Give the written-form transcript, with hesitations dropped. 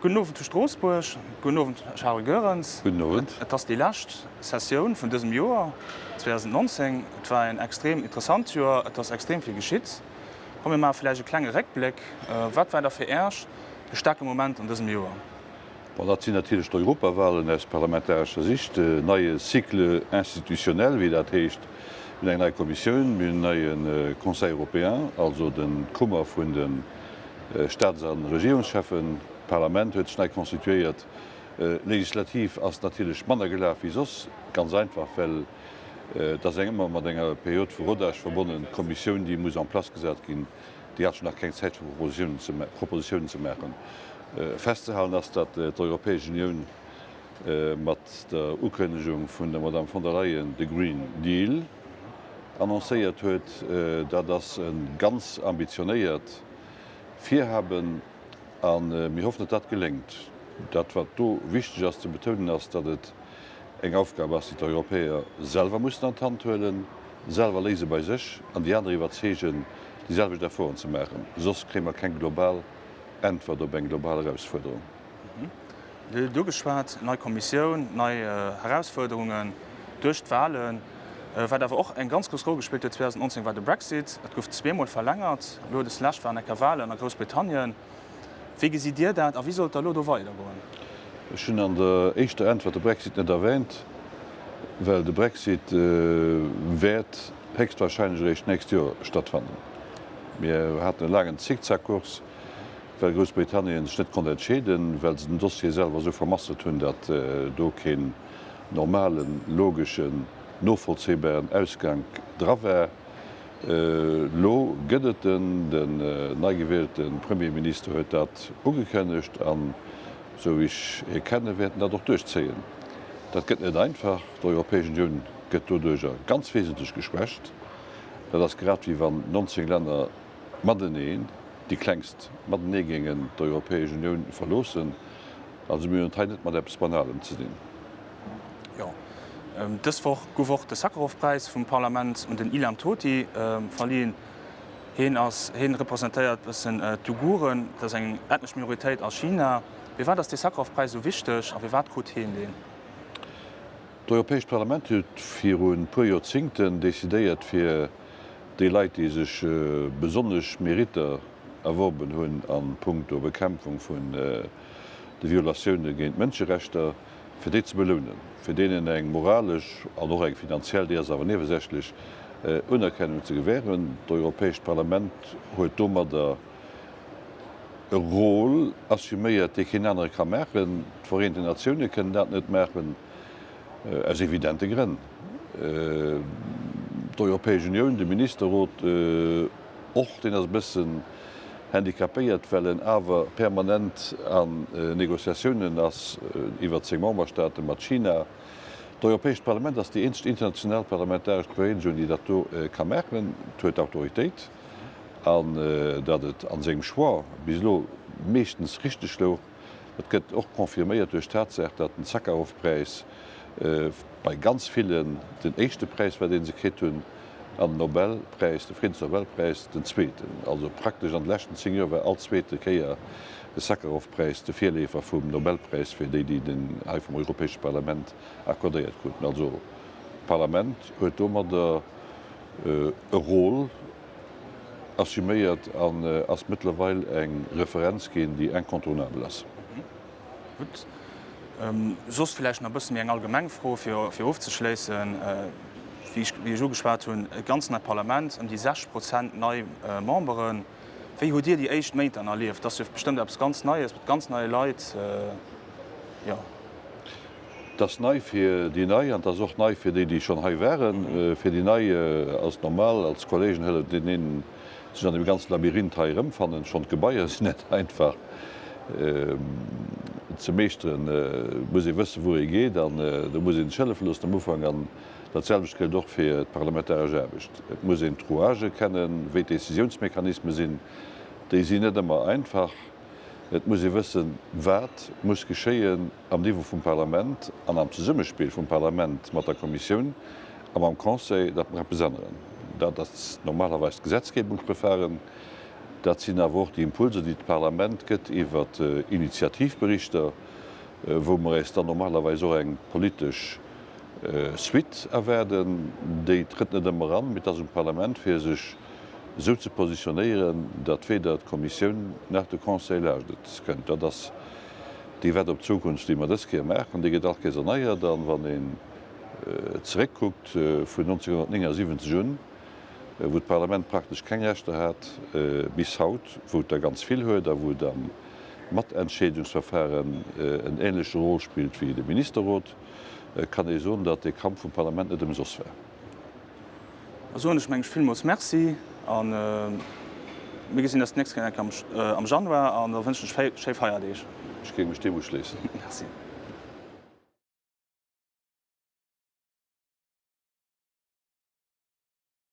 Gudden Owend zu Stroossbuerg. Gudden Owend, Charles Goerens. Gudden Owend. Et ass déi lescht Sessioun vun dësem Joer 2019. Et war een extrem interessant Joer. Et ass extrem vill geschitt. Komm mir maache vläicht e klenge Réckbléck. Wat war da fir Äech de staarke Moment an dësem Joer? Bon, dat sinn natierlech d'Europawahlen aus parlamentarescher Sicht, en neie Cycle institutionnel, wéi dat heescht. Mir hunn eng nei Kommissioun, mir hunn en neie Conseil européen, also den Kummer vun de Staats a Regierungscheffen. D'Parlament huet sech nei constituéiert. Legislativ ass natierlech manner gelaf wéi soss, ganz einfach, well et ass eng ëmmer mat enger Period vu Rodage verbonnen. D'Kommissioun, déi muss en place gesat ginn. Déi hat jo nach keng Zäit fir Propositiounen ze maachen. Festzehalen ass, datt d'Europäesch Unioun mat der Ukënnegung vun der Madame von der Leyen de Green Deal annoncéiert huet. Dat ass e ganz ambitionéiert Virhaben a mir hoffen, datt dat geléngt. Dat wat do wichteg ass ze betounen ass, datt et eng Aufgab ass, déi d'Europäer selwer mussen an d'Hand huelen, selwer léise bei sech an déi aner iwwerzeegen, déi selwecht Efforten ze maachen. Soss kréie mer keng global Äntwert op eng global Erausfuerderung. Dir hutt et ugeschwat, nei Kommissioun, nei Erausfuerderungen duerch d'Wahlen. Wat awer och eng ganz grouss Roll gespillt huet 2019 war de Brexit. Et gouf zweemol verlängert. Elo des lescht waren enker Wahlen a Groussbritannien. Wéi gesitt Dir dat a wéi soll et da elo do weidergoen? Ech hunn an der éischter Äntwert de Brexit net erwähnt, well de Brexit wäert héchstwahrscheinlech eréischt d'nächst Joer stattfannen. Mir haten e laangen Zickzackkurs, well Groussbritannien sech net konnt entscheeden, well se den Dossier selwer esou vermasselt hunn, datt do keen normalen, logeschen, novollzéibaren Ausgank dra war. Elo gëtt et en, den nei gewielte Premierminister huet dat ugekënnegt an esou wéi ech hie kennen, wäert en dat och duerchzéien. Dat gëtt net einfach. D'Europäesch Unioun gëtt doduercher ganz wesentlech geschwächt. Dat ass grad wéi wann 19 Länner mateneen, déi klengst, matenee géingen d'Europäesch Unioun verloossen. Also mir hunn et hei net mat eppes Banalem ze dinn. Jo, dës Woch gouf och de Sakharov-Präis vum Parlament un den Ilham Tohti verliehen. Hien ass, hien representéiert bëssen d'Uiguren, dat ass eng ethnesch Minoritéit a China. Firwat ass dee Sakharov-Präis esou wichteg a firwat krut hien deen? D'Europäescht Parlament huet viru puer Joerzingten decidéiert fir déi Leit, déi sech besonnesch Meritter erworben hunn a punkto Bekämpfung vun de Violatioune géint d'Mënscherechter, fir déi ze belounen, fir deenen eng moralesch an och eng finanziell, déi ass awer niewesächlech, Unerkennung ze gewähren. D'Europäescht Parlament huet domadder e Rôle assuméiert, dee keen anere ka maachen. D'Vereenten Natioune kënnen dat net maachen, aus evidente Grënn. D'Europäesch Unioun, de Ministerrot och, deen ass e bëssen handicapéiert, well en awer permanent an Négociatiounen ass iwwert seng Memberstaate mat China. D'Europäescht Parlament ass déi eenzeg international parlamentaresch Bewegung, déi dat do ka maachen. Et huet Autoritéit. An datt et a sengem Choix bis elo meeschtens richteg louch, dat gëtt och confirméiert duerch d'Tatsaach, datt den Sakharov-Präis bei ganz villen den éischte Präis war, dee se kritt hunn, an den Nobelpräis, de Friddensnobelpräis, den zweeten. Also praktesch an de leschten 10 Joer war all zweete Kéier de Sakharov-Präis de Virleefer vum Nobelpräis fir déi, déi den hei vum Europäesche Parlament accordéiert kruten. Also d'Parlament huet domadder e Rôle assuméiert an ass mëttlerweil eng Referenz ginn, déi incontournabel ass. Gutt. Soss vläicht nach e bësse méi eng allgemeng Fro, fir ofzeschléissen. Wéi ech, wéi ech ugeschwat hunn, e ganz neit Parlament, ëm déi 60 Prozent nei Memberen. Wéi hutt Dir déi éischt Méint dann erlieft? Dat ass jo bestëmmt eppes ganz Neies, mat ganz neie Leit, jo. Et ass nei fir déi Nei an et ass och nei fir déi, déi schonn hei waren. Fir déi Nei ass et normal, als Kollegen hëlleft een een sech an deem ganze Labyrinth hei erëmfannen. Schonn d'Gebaier sinn net einfach ze meeschteren. Et muss ee wëssen, wou ee geet an do muss ee sech hëllefe loossen am Ufank. An dat selwecht gëllt och fir d'parlamentaresch Aarbecht. Et muss een d'Rouagë kennen, wéi d'Décisiounsmechanisme sinn. Déi sinn net ëmmer einfach. Et muss ee wëssen, wat muss geschéien am Niveau vum Parlament an am Zesummespill vum Parlament mat der Kommissioun a mam Conseil, datt mer eppes änneren. Dat ass normalerweis d'Gesetzgebungsverfahren. Dat sinn awer och déi Impulser, déi d'Parlament gëtt iwwer Initiativberichter, wou mer eis dann normalerweis och eng politesch Suite erwaarden. Déi trëtt net ëmmer an, mee et ass um Parlament, fir sech esou ze positionéieren, datt weder d'Kommissioun nach de Conseil laascht et kënnt. Dat ass déi Wett op d'Zukunft, déi mer dës Kéier maachen. Déi gëtt all Kéiers erneiert. An wann een zeréckkuckt vun 1979 un, wou d'Parlament praktesch keng Rechter hat, bis haut, wou et der ganz vill huet a wou et am Matentscheedungsverfahren en ähnleche Rôle spillt wéi de Ministerrot, kann ee soen, datt dee Kampf vum Parlament net ëmsoss war. Da soen ech mengen villmools Merci a mir gesinn eis d'nächst Kéier am Januar an da wënschen ech schéi Feierdeeg. Ech géing mech deem uschléissen. Merci.